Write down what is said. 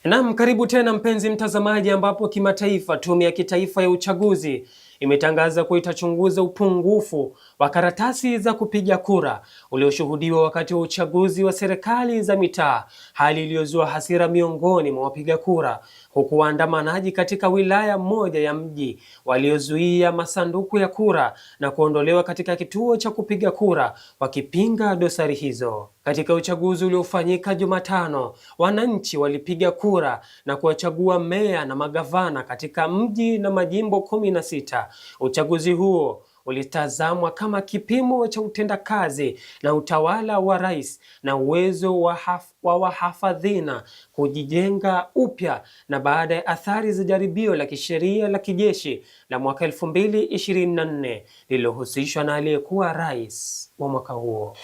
Naam, karibu tena mpenzi mtazamaji, ambapo kimataifa, tume ya kitaifa ya uchaguzi imetangaza kuwa itachunguza upungufu wa karatasi za kupiga kura ulioshuhudiwa wakati wa uchaguzi wa serikali za mitaa, hali iliyozua hasira miongoni mwa wapiga kura, huku waandamanaji katika wilaya moja ya mji waliozuia masanduku ya kura na kuondolewa katika kituo cha kupiga kura wakipinga dosari hizo. Katika uchaguzi uliofanyika Jumatano, wananchi walipiga kura na kuwachagua meya na magavana katika mji na majimbo 16. Uchaguzi huo ulitazamwa kama kipimo cha utendakazi na utawala wa rais na uwezo wa wahafadhina kujijenga upya na baada ya athari za jaribio la kisheria la kijeshi la mwaka 2024 lililohusishwa na aliyekuwa rais wa mwaka huo.